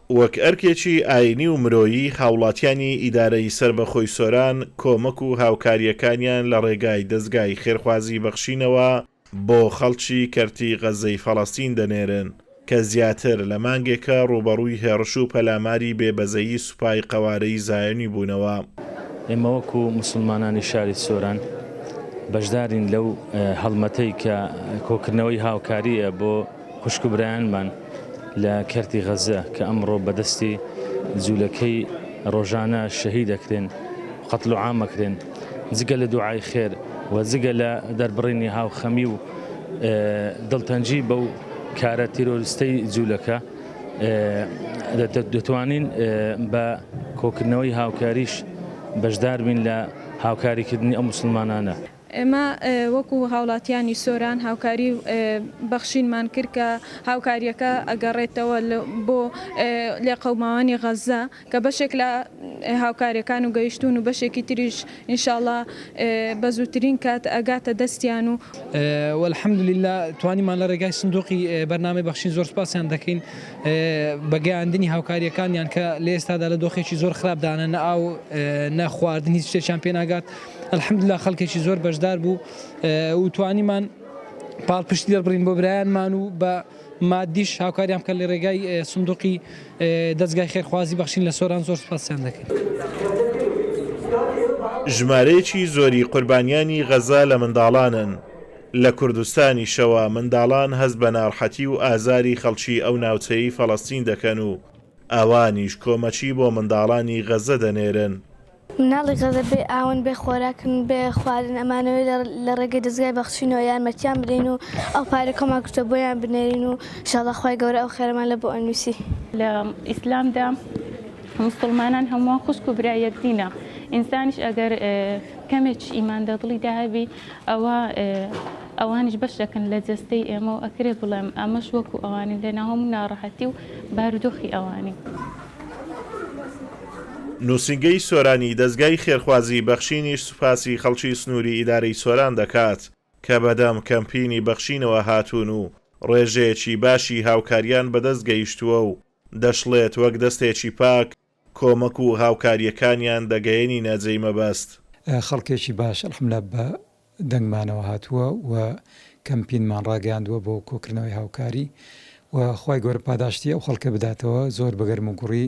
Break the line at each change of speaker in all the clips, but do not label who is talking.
وەک ئەرکێکی ئاینی و مرۆیی هاوڵاتیانی ئیدارەی سەربەخۆی سۆران کۆمەک و هاوکارییەکانیان لە ڕێگای دەزگای خێرخوازی بەخشینەوە بۆ خەڵکی کەرتی غەززەی فەڵەستین دەنێرن کە زیاتر لە مانگێکە ڕووبەڕووی هێڕش و پەلاماری بێ بەزەیی سوپای قەوارەی زایۆنی بوونەوە.
ئێمە وەکو موسڵمانانی شاری سۆران بەشدارین لەو هەڵمەتەی کە کۆکردنەوەی هاوکارییە بۆ خوشک و برایانمان لە کەرتی غەززە کە ئەمڕۆ بە دەستی جوولەکەی ڕۆژانە شەهید ئەکرێن قەتل و عام ئەکرێن جگە لە دوعای خێر و جگە لە دەربڕینی هاوخەمی و دڵتەنگی بەو کارە تیرۆریستەی جوولەکە دەتوانین بە کۆکردنەوەی هاوکاریش بەشدار بین لە هاوکاریکردنی ئەو موسڵمانانە.
ئێمە وەکو هاوڵاتیانی سۆران هاوکاری بەخشینمان کرد کە هاوکارییەکە ئەگەڕێتەوە بۆ لێقەوماوانی غەززە کە بەشێک لە هاوکارییەکان و گەیشتوون و بەشێکی تریش ان شاء اللە بە زووترین کات ئەگاتە دەستیان و.
وە الحمدللە توانیمان لە ڕێگای سندوقی بەرنامەی بەخشین زۆر سوپاسیان دەکەین بە گەیاندنی هاوکارییەکانیان کە لە ئێستادا لە دۆخێکی زۆر خراپدانە نە ئاو نە خواردن هیچ شتێکیان پێ ناگات. الحمدللە خەڵکێکی زۆر بەشدار بوو و توانیمان پاڵپشتی دەربڕین بۆ برایانمان و بە مادیش هاوکاریان بکەن لە ڕێگای سندوقی دەزگای خێرخوازی بەخشین لە سۆران زۆر سوپاسیان دەکەین.
ژمارەیەکی زۆری قوربانیانی غەزە لە منداڵانن، لە کوردستانیشەوە منداڵان هەست بە ناڕحەتی و ئازاری خەڵکی ئەو ناوچەیەی فەڵەستین دەکەن و ئەوانیش کۆمەکی بۆ منداڵانی غەزە دەنێرن.
مناڵی غەزە بێ ئاون، بێ خۆراکن، بێ خواردن، ئەمانەوێ لە ڕێگەی دەزگای بەخشینەوە یارمەتیان بدەین و ئەو پارەی کۆمان کردووە بۆیان بنێرین و ئیشاڵا خوای گەورە ئەو خێرەمان لە بۆ ئەنووسی.
لە ئیسلامدا موسڵمانان هەمووان خوشک و برای یەکدینە، ئینسانیش ئەگەر کەمێکیش ئیمان دە دڵیدا هەبی ئەوە ئەوانیش بەشێکن لە جەستەی ئێمە و ئەکرێ بڵێم ئەمەش وەکو ئەوانین لە ناو هەموو ناڕەحەتی و بارودۆخی ئەوانین.
نووسینگەی سۆرانی دەزگای خێرخوازی بەخشینیش سوپاسی خەڵکی سنووری ئیدارەی سۆران دەکات کە بەدەم کەمپینی بەخشینەوە هاتوون و ڕێژەیەکی باشی هاوکاریان بەدەست گەیشتووە و دەشڵێت وەک دەستێکی پاک کۆمەک و هاوکارییەکانیان دەگەیەنینە جێی مەبەست.
خەڵکێکی باش الحمدللە بە دەنگمانەوە هاتووە و کەمپینمان ڕاگەیاندووە بۆ کۆکردنەوەی هاوکاری و خوای گەورە پاداشتی ئەو خەڵکە بداتەوە زۆر بە گەرم و گوڕی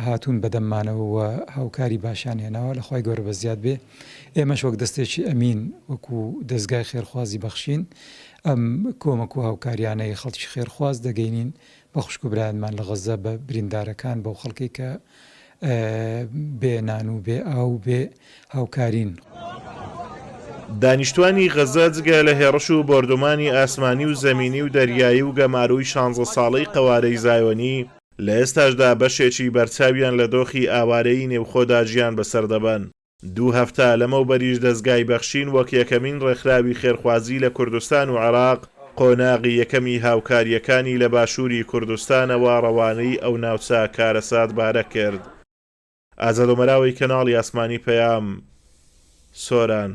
هاتوون بەدەممانەوە و هاوکاری باشیان هێناوە لە خوای گەورە بەزیاد بێ ئێمەش وەک دەستێکی ئەمین وەکو دەزگای خێرخوازی بەخشین ئەم کۆمەک و هاوکاریانەی خەڵکی خێرخواز دەگەینین بە خوشک و برایانمان لە غەززە، بە بریندارەکان، بەو خەڵکەی کە بێ نان و بێ ئاو و بێ هاوکارین.
دانیشتوانی غەززە جگە لە هێڕش و بۆردومانی ئاسمانی و زەمینی و دەریایی و گەمارۆی شانزە ساڵەی قەوارەی زایۆنی، لە ئێستاشدا بەشێکی بەرچاویان لە دۆخی ئاوارەیی نێوخۆدا ژیان بەسەر دەبەن. دوو هەفتە لەمەوبەریش دەزگای بەخشین وەک یەکەمین ڕێکخراوی خێرخوازی لە کوردستان و عێراق قۆناغی یەکەمی هاوکارییەکانی لە باشووری کوردستانەوە ڕەوانەی ئەو ناوچە کارەساتبارە کرد. ئازاد ئۆمەراوی کەناڵی ئاسمانی پەیام، سۆران.